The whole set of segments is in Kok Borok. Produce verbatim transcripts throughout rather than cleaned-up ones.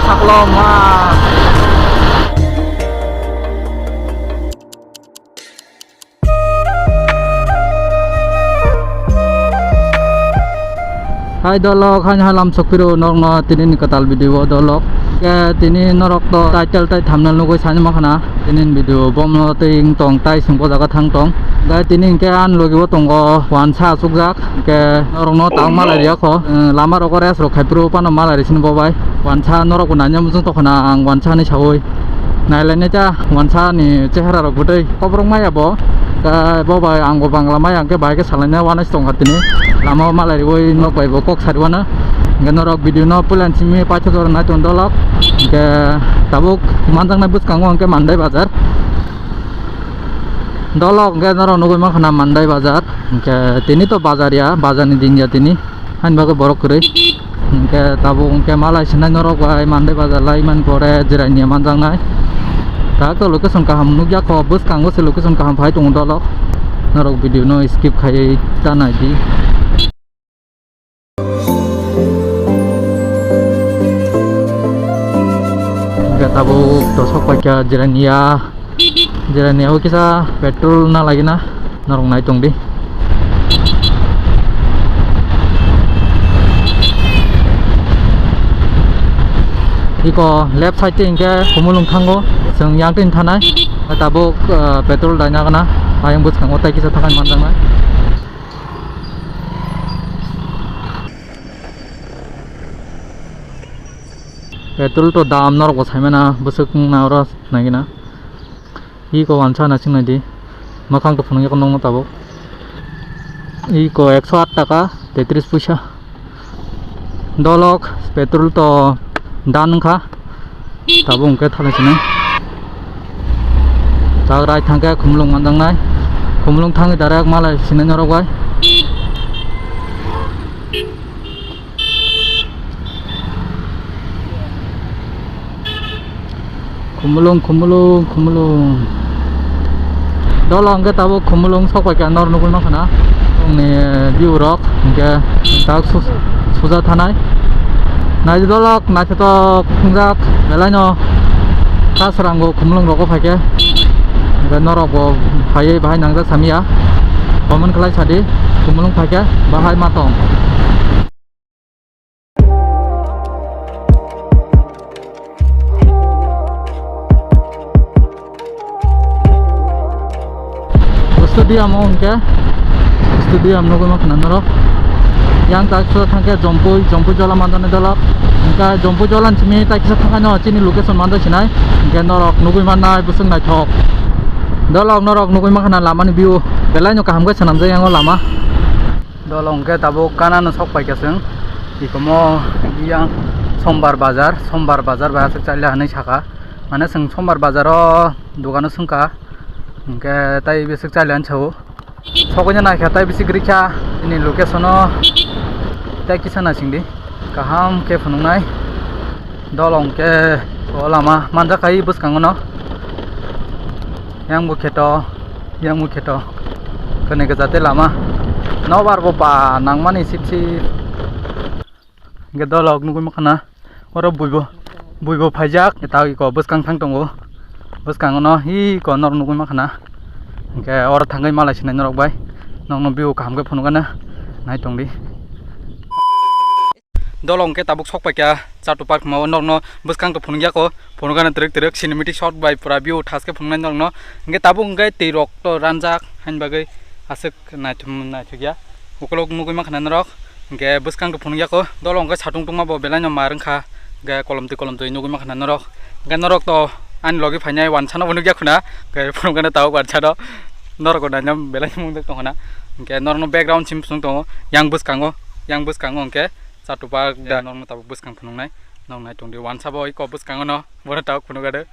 Sakloma. Hai dolok, haini halam sokphiro norokno tini ni kwtal video o dolok. Ke tini norok to title tai thumbnail nugwi sani makhana. Tini ni video bomno tei wng tong tai sung bo jaga thang tong. Gai tini hwnkhe ani logi o tongo wansa achukjak. Hwnkhe norokno tang malai riyakho. Lama rogo rest rok khai phuru phano malai risini bo bai. Wansa norok bo nanya muchung tongkhana ang wansa hinwi saui. Nailainai ta wansa ni chehara rok bwtwi kobrok maya bo. Bo bai ang bo bangla maya hwnkhe bahai khe salaina uanaisi tongkha tini. Lama o malai riui nok bai bo kok sari uana. Hwnkhe norok video no puila simi paithago nai tong dolok. Hwnkhe tabuk manjaknai bwskango hwnkhe Mandai bazar. Dolok hwnkhe norok nugui mankha na Mandai bazar. Hwnkhe tini to bazar ya, bazar ni din ya tini. Haini bagwi borok kwrwi. Hwnkhe tabuk hwnkhe malai sinai norok bai Mandai bazar lai mani pore jirai niya manjaknai. Tak to location kaham nukya kho, bwskango se location kaham phai tongo dolok. Norok video no skip khaiwi ta naidi. Hwnkhe tabuk to sok paikha Jirania. Jirania o kisa petrol na lagina norok nai tongdi. Iko left side te hwnkhe Khumulwng thango, chwng yang twi thanai. Tabuk, ah, petrol daina gana ayang bwskango tai kisa thangani manjaknai. Petrol to dam norok bo saimana bwswk wngna oro naigina. Iko wansa na singnaidi. Mwkhang to phunukya nokno tabuk. Iko ekso aat taka tetris puisa. Dolok petrol to dan wngkha. Tabuk hwnkhe thalai sinai. Tak right thangkhe Khumulwng manjaknai. Khumulwng thangwi direct malai sinai norok bai. Khumulwng, Khumulwng, Khumulwng. Dolo hwnkhe tabuk Khumulwng sok paikha nor nugui mankha na. Tongni view rok hwnkhe tak su-, suja thanai. Naidi dolok naithotok wngjak belai no. Kasrango Khumulwng rogo phaikhe. Hwnkhe norok bo phaiwi bahai nangjak samya. Comment khlai sadi Khumulwng phaikhe bahai ma tong. Stadium o hwnkhe, stadium nugui mankha na norok. Yang tak so thangkhe Jompui, Jompui jola manjani dolok. Hwnkhe Jompui jola ni simi tak kisa thangkhe no chini location manjak sinai. Hwnkhe norok nugui mannai bwswk naithok. Dolok norok nugui mankha na lama ni view belai no kaham khe swnamjak yang o lama. Dolo hwnkhe tabuk gana no sok paikha chwng. Ikomo yang Sombar bazar, Sombar bazar bai aswk chaila hinwi sakha. Mane chwng Sombar bazar o dogano swngkha. Hwnkhe tai bwswk chaila hinwi sao. Sokoi no naikha tai bwswk rikha. Ini location o tai kisa naisingdi. Kaham khe phunuknai. Dolo hwnkhe o lama manjakha bwskango no. Yang bo kheto. Yang bo kheto. Kwnwi kwchate lama. Nobar bo ba nangmani sip sip. Hwnkhe dolok nugui mankha na. Oro buibo, buibo phaijak. Tei iko bwskang thang tongo. Bwskango no hi ko norok nugui mankha na. Hwnkhe oro thangwi malai sinai norok bai. Nokno view kaham khe phunukgana. Nai tongdi. Dolo hwnkhe tabuk sok paikha Chatu Park hwnma o norokno bwskang to phunukya kho, phunukgana twrwk twrwk cinematic shot bai pura view thaske phunuknai norokno. Hwnkhe tabuk hwnkhe twi rok to ranjak haini bagwi aswk naithum naithokya. Ukolok nugui mankha na norok, hwnkhe bwskang to phunukya kho. Dolo hwnkhe satung tungma bo belai no mar wngkha, hwnkhe kolom twi kolom twi nugui mankha na norok. Hwnkhe norok to ani logi phainai wansa no bo nukya khuna, hwnkhe phunukgana tabuk wansa no norok bo naina belai mungdwk tongkha na. Hwnkhe norokno background sim phunuk tongo, yang bwskango, yang bwskango hwnkhe. Chatu Park da norokno tabuk bwskang phunuknai, norok nai tongdi wansa bo iko bwskango no bono tabuk phunukgado.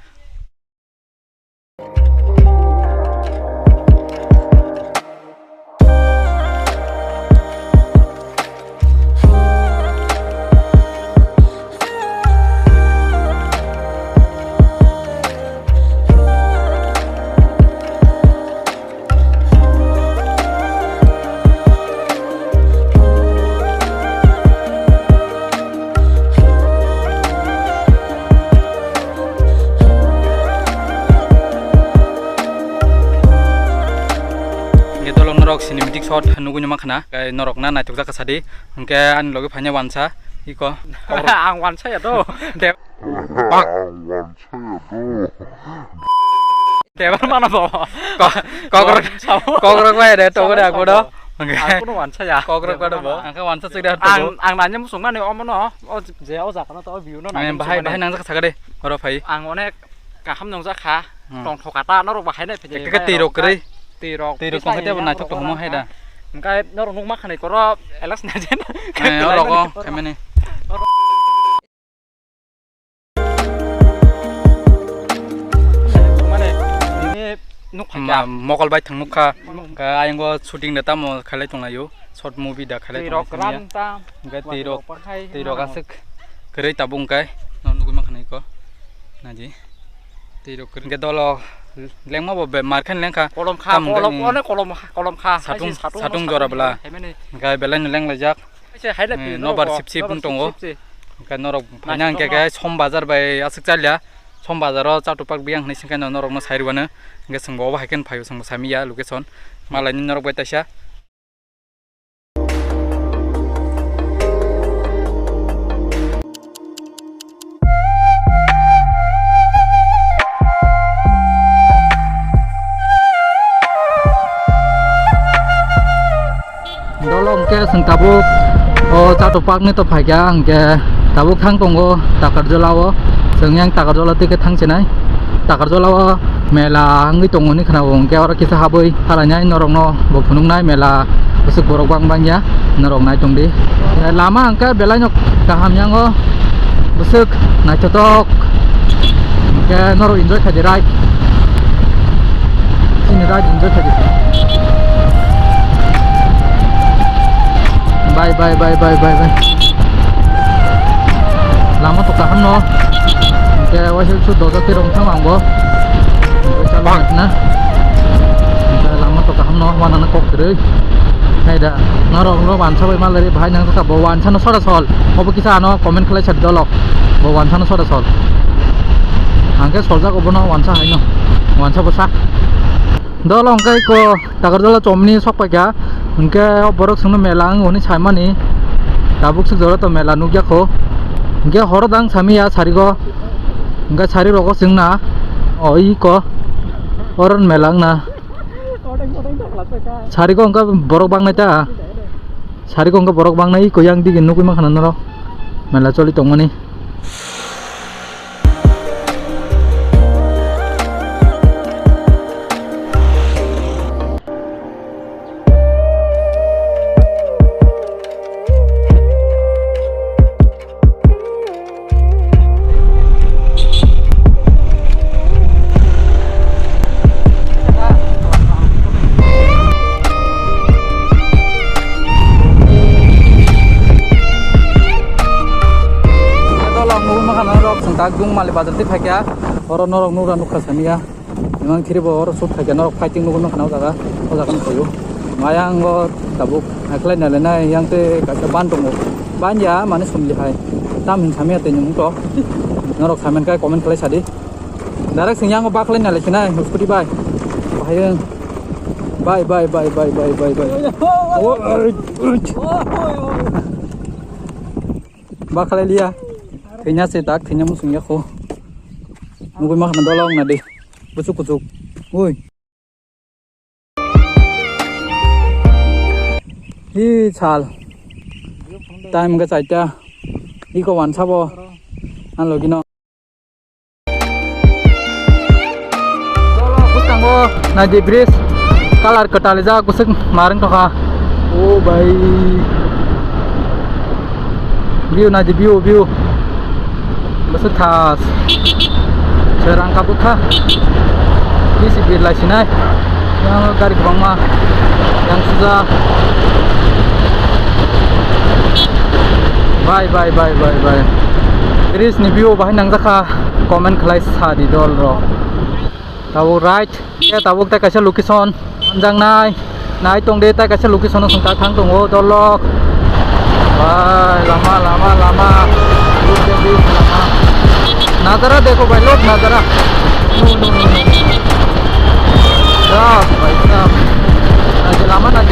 Tok cinematic shot nugui numa khana, kai norok na naitok jak sadi, hingke ani logi phanya wansa, iko. Ang wansa ya to. De- Tebar mana bo? Ko-, kokrok, kokrok bai de, togore akodo. Hingke. Ang kuno wansa ya. Kokrok bai de bo. Ang ka wansa sida to. Ang, ang nanya musung mani omono, o je o jakano to view no nanya bahai, musung mani. Bahai nang jak sakade, oro phai. Ang onek kaham nung jak kha. Hmm. Tong thoka ta norok bahai nai phai. Ekka twi rok kwrwi. Twi rok. Twi rok tong khe tebo naithok tongmo hai da. Hingke norok nukma khanai koro Alex Najen. Eh, oro ko khaimani. Mane, ini nuk phai. Ma, kha. Mokol bai thang nukha. Mokol. Hingke ayang go shooting da tamo khailai tonglaio. Short movie da khailai tonglaio. Twi rok gram ta. Hingke twi rok, twi rok aswk kwrwi tabuk hingke. No nugui ma khanai ko. Naji. Twi rok kwrwi. Hingke dolo lengma bo be mar khe lengkha. Kolom kha, tam kolom, hingke one kolom, kolom kha. Satung, hai se satung satung mo jora satung bwla. Hai mani. Hingke belai no lenglaijak. Hai se hai le eh, pi nobar norok sip sip nobar wng tongo. Sip sip se. Hingke norok phaina hingke khe som bazar bai aswk chalia. Som bazar o chatu pak biyang hinui singkhe no norok no sai rwano. Hingke chwng bo obo hai khe no phaio chwng bo sami ya location. Malai ni norok bai taisa. Dolo hingke chwng tabuk o chatok park ni to phaikha, hingke tabuk thang tongo Takarjala o, chwng yang Takarjala twi khe thang chinai. Takarjala o mela wngwi tongo hinwi khwnao, hingke oro kisa habwi phalainai norokno bo phunuknai mela bwswk borok bang bangya norok nai tongdi. Lama hingke belai no kaham yango bwswk naithotok hingke norok enjoy khaidi ride. Chini ride enjoy khaidi. Bye, bye, bye, bye, bye, bye. Lama to kaham no. Hingke waisa su doja twi rong thang ang bo. Hingke chalo na. Hingke lama to kaham no, wana na kok kwrwi. Hai da, norok no wansa bai malari bahai nang saka bo wansa no sora sol. Obo kisa ano comment khlai sadi dolok. Bo wansa no sora sol. Hingke soljak obo no wansa hai no. Wansa bwsa. Dolo hingke ko Takarjala chomni sok paikha, hingke o borok chwngno mela wng hwnwi saimani, tabuk swk jora to mela nukya kho, hingke horo dang samiya sarigo, hingke sari rogo chwngna, o iko, oro mela wngna, sarigo hingke borok bangnai ta, sarigo hingke borok bangnai iko yang dige nukwi mankha norok mela choli tongmani. Dolo ang nugwi mankha norok, chwng tak Dungmali bazar twi phaikha, oro norok nugra nukha samiya. Imang khiri bo oro shoot khaikha norok fighting nugwi mankha o jaga, o jaga nukhaio. Mayang o tabuk haikhwlai nailainai yang tei kaisa ban tongo. Ban ya mane somli hai. Tam hin samya tei nwng to. Norok saimani khe comment khlai sadi. Direct sing yang o bakhlai nailai sinai scooty bai. Bahai wng. Bai, bai, bai. Bakhlai liya. Thwina se tak, thwina musung ya kho. Nugui ma khna dolo wngna de. Kuchuk kuchuk. Ui. Hi sal. Time ga chaita. Iko wan sabo. An logi no. Dolo bwskango naidi bridge, colour kwtal rijak, bwswk marwng tongkha. O bhai, view naidi, view, view. Bwswk thas. Serang kabukha. Bisi birlai sinai. Yang gari kwbangma. Yang suja. Bye, bye, bye, bye, bye. Bridge ni view bahai nangjakha. Comment khlai sa di dol rok. Tabuk right, e tabuk tei kaisa location, manjaknai, nai tong di tei kaisa location o chwng ta thang tongo dol rok. Bai, lama, lama, lama. Look at this, lama. Nazara dekho bhai, lok nazara. No, no, no, no, no. Sab, bhai, sab. Naidi lama, naidi.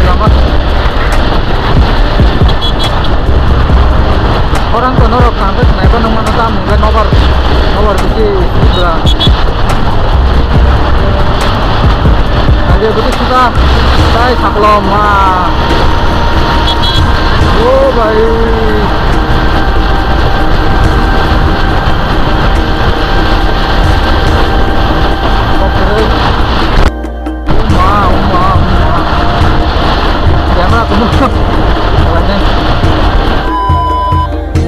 Norok tang khe khwnai phano mano, tamo hwnkhe nobar, nobar bisi sibra. Aje bwtwi suda, tai saklo ma. O bhai. Bapre. Uma, uma, uma. Camera kuno.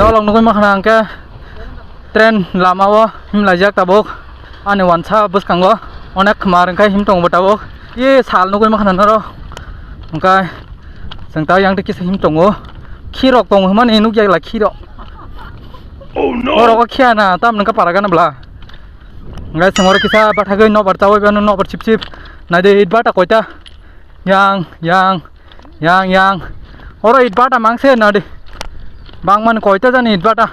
Dolok nugui makhana hwnkhe train lama o himlaijak tabuk. Ani wansa bwskango onek khmar hwnkhe him tongo tabuk. Ye sal nugui makhana noro. Hwnkhe chwng ta yang kisa him tongo. Khirok tongo hwnmani nukjak la khirok. Oh no! Oro o khiya na tam nangka para gana bla. Hwnkhe chwng oro kisa bathagwi nobar chawi bano nobar chip chip. Naidi it bata koita. Yang, yang, yang, yang. Oro it bata mangse nadi. Bangmani koita jani it bata.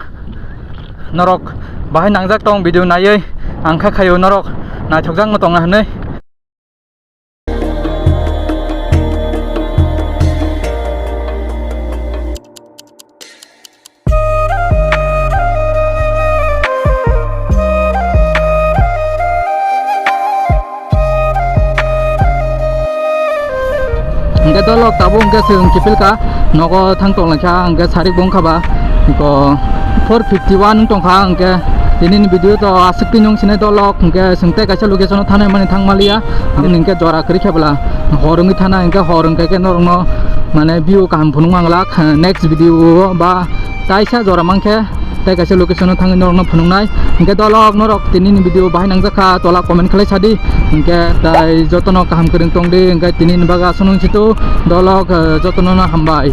Norok bahai nangjak tong video naiwi ang kha khayo norok naithokjakno tonga hwnwi. Hingke dolok tabuk hingke chwng kiphilka nogo thang tonglaikha, hingke sarik bo wngkha ba ko four fifty one wng tongkha, hingke tini ni video to aswk twi nung sinai dolok, hingke chwng tei kaisa location o thanai mani thang maliya, hingke jora kwrwi khe bwla hor wngwi thana, hingke hor hingke khe norokno mane view kaham phunuk manglak, next video o ba taisa jora mankhe tei kaisa location o thangwi norokno phunuknai. Hingke dolok norok tini ni video bahai nangjak kha tola comment khlai sadi. Hingke tai jotono kaham kwrwng tongdi, hingke tini ni bagwi aswk nung situ dolok, eh, jotono no hambai.